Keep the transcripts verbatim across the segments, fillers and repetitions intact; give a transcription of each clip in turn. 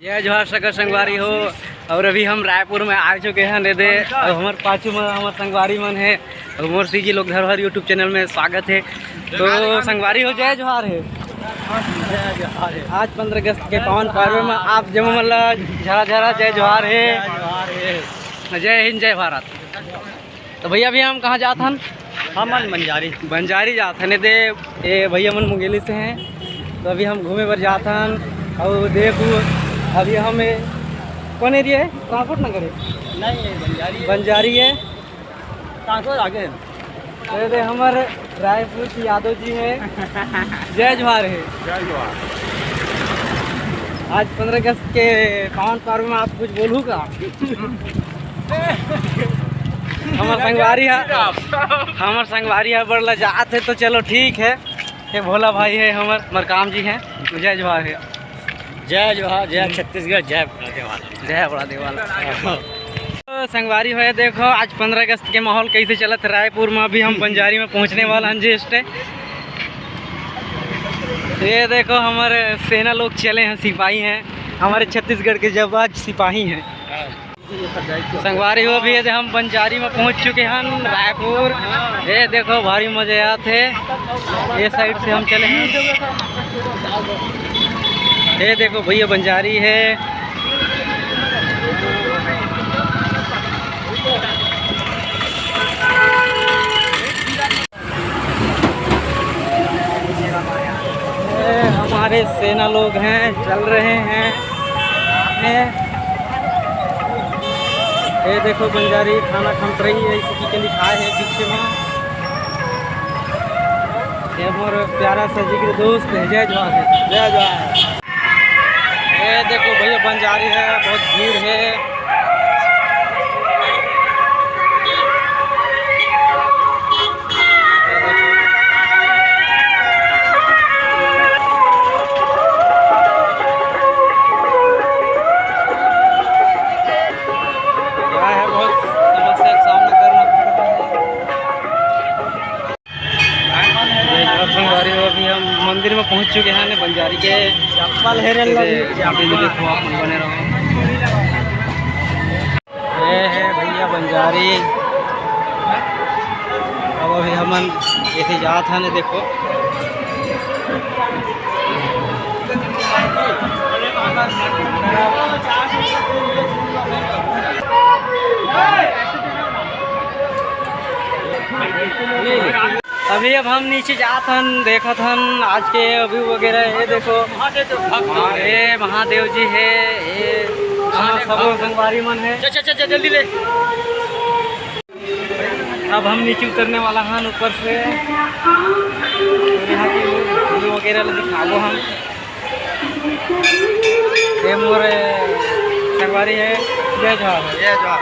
जय जोहार सकल संगवारी हो। और अभी हम रायपुर में आ चुके हैं, ने दे। और हमर पाछू में हमर संगवारी मन है, और मोर सीजी लोग धरोहर YouTube चैनल में स्वागत है। तो संगवारी हो, जय जोहार है। आज पंद्रह अगस्त के पावन पर्व में आप जम्मो मन ला झरा झरा जय जोहार है। जय हिंद, जय भारत। तो भैया, अभी हम कहाँ जात हन? हमन बंजारी। बंजारी जात हन, दे। ये भैया मन मुंगेली से हैं, तो अभी हम घूमे बर जात हन। और देखू, अभी हम ए, कौन एरिया है? ट्रांसपोर्ट नगर है? नहीं, ये बंजारी है। बंजारी है। ट्रांसपोर्ट आगे है। अरे, हमर रायपुर के यादव जी है। जय जोहार है। जय जोहार। आज पंद्रह अगस्त के पावन पर्व में आप कुछ बोलू का? हमर संगवारी है, हमर संगवारी है, बड़ लजात है, तो चलो ठीक है। ये भोला भाई है हमर, मरकाम जी हैं। जय जोहार है। जय जोहार, जय छत्तीसगढ़, जय बड़ा देवाल। जय बड़ा देवाल। तो संगवारी हो, देखो आज पंद्रह अगस्त के माहौल कैसे चलत है रायपुर में। अभी हम बंजारी में पहुंचने वाला हन just। ये देखो, हमारे सेना लोग चले हैं, सिपाही हैं, हमारे छत्तीसगढ़ के जब आज सिपाही हैं। संगवारी हो, अभी ये हम बंजारी में पहुंच चुके हैं, रायपुर। ये देखो, भारी मजा आत है। ये साइड से हम चले हैं। ये देखो भैया, बंजारी है। ये हमारे सेना लोग हैं, चल रहे हैं। ये, ये देखो, बंजारी थाना खमतरई है, इसी के लिखा है पीछे में। ये मोर प्यारा सा जिगर दोस्त है, जय जोहार है। जय जोहार। ये देखो भैया, बंजारी है, बहुत भीड़ है। क्या है, बहुत समस्या का सामना करना पड़ रहा है। ये घर संगवारी हो, अभी हम मंदिर में पहुंच चुके हैं, ने बंजारी के चप्पल हेरे लगी, चप्पल। देखो, आप लोग बने रहो। ये है भैया बंजारी। अब अभी हमन एती जात हन, देखो। अभी अब हम नीचे जात हन, देखत हन आज के व्यू वगैरह। ये देखो, ये महादेव जी है, ये हमर सबो संगवारी मन है। चल, चल, चल, चल, जल्दी ले। अब हम नीचे उतरने वाला हन ऊपर से। यहाँ की व्यू वगैरह ला दिखाबो हम। ये मोर संगवारी है। जय जोहार। जय जोहार।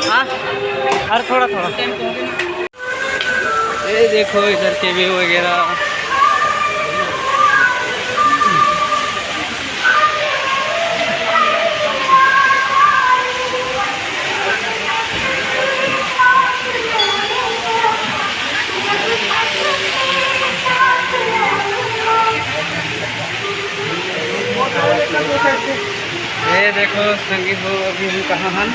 हाँ, अरे थोड़ा थोड़ा। ये देखो इधर के व्यू वगैरह। ये देखो संगी हो, अभी हम कहाँ हन?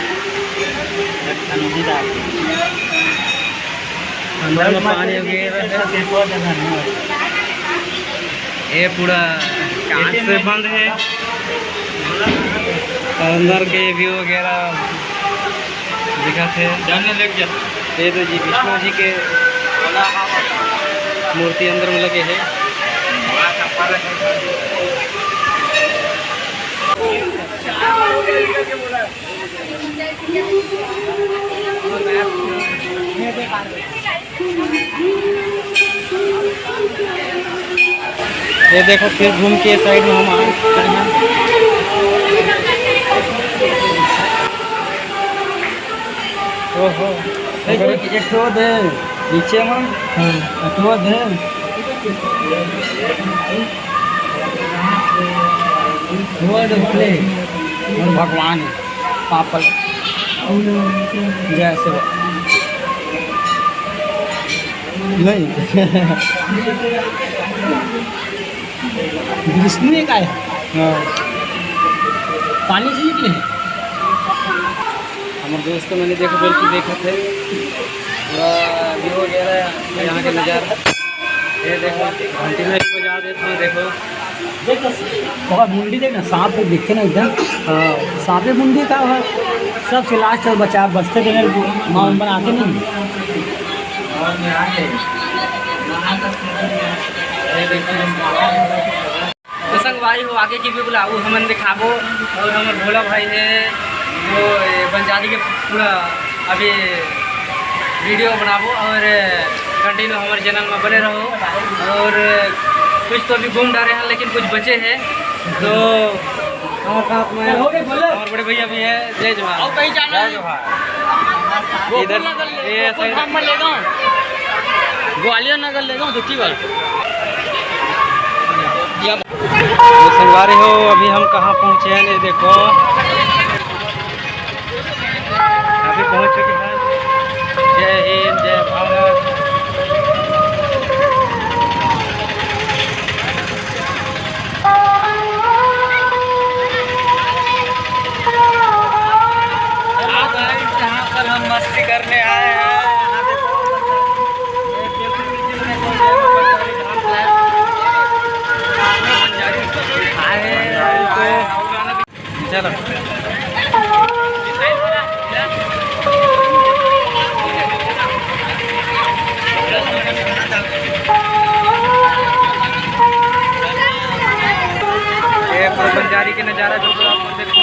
अंदर में पानी हो गया। ये पूरा कांच से बंद है। अंदर के व्यू वगैरह दिखत हे। जाने लग जा। ये तो जी विष्णु जी के मूर्ति अंदर में लगे हे। ये देखो, फिर घूम के साइड में हम आ चुके हैं। ओहो। एक, एक, एक ठो दे, नीचे में। हाँ। एक ठो दे। वो दे, बोले। और भगवान है, पापल। जय शिव। नहीं। विष्णु एक आए। हाँ। पानी से निकले हैं। हमर दोस्त मन देखो, बिल्कुल देखत हे, पूरा view वगैरह, यहाँ के नज़ारा। ये देखो, घंटी में भी बजा देता हूँ, देखो। ओकर मुंडी देख ना, सांप तो दिखे ना एकदम। हाँ, सांपे मुंडी का है। सबसे last में बचा, बचते तो नहीं, माँ उन बनाते नहीं। ये देखो, तो संगवारी हो, आगे के view ला वो हमन दिखाबो। और हमर भोला भाई हे, वो, ए, बंजारी के पूरा अभी video बनाबो और continue हमर channel में बने रहो। और कुछ तो अभी घूम डारे हैं, लेकिन कुछ बचे हैं, तो हमर साथ में हमर बड़े भैया भी है। जय जोहार। और कहीं जाना जय है? जोहार। गोकुल इधर नगर ले, ये गोकुल सही धाम में ले जाओ, ग्वालियर नगर ले जाओ, दुखी वाला। तो संगवारी हो, अभी हम कहाँ पहुँचे हैं, ये देखो, अभी पहुँच चुके हैं। जय हिंद, जय भारत। यहाँ पर हम मस्ती करने आए हैं। चलो। ये पूरा बंजारी के नज़ारा जो आप देखो।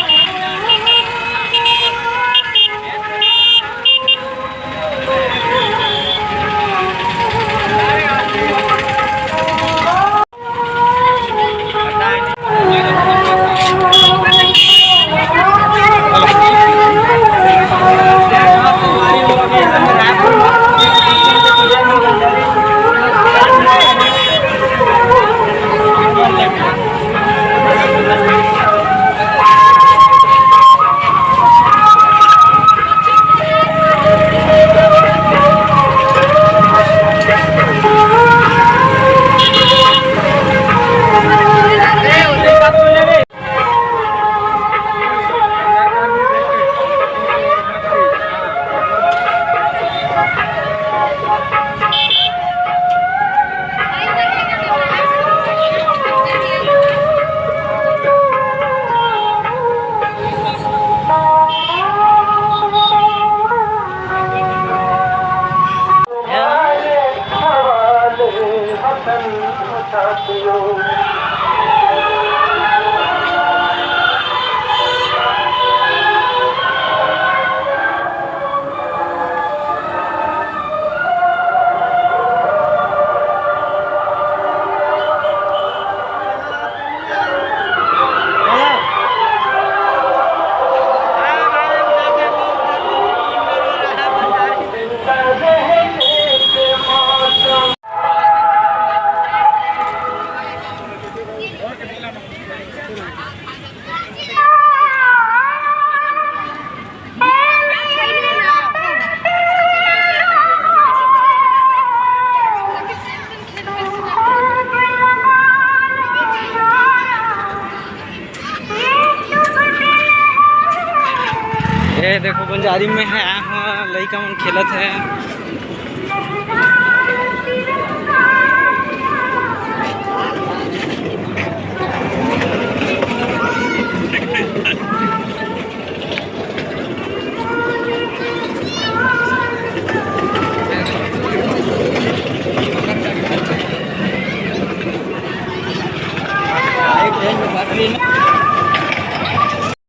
ये देखो, बंजारी में है, हाँ, लइका मन खेलत है।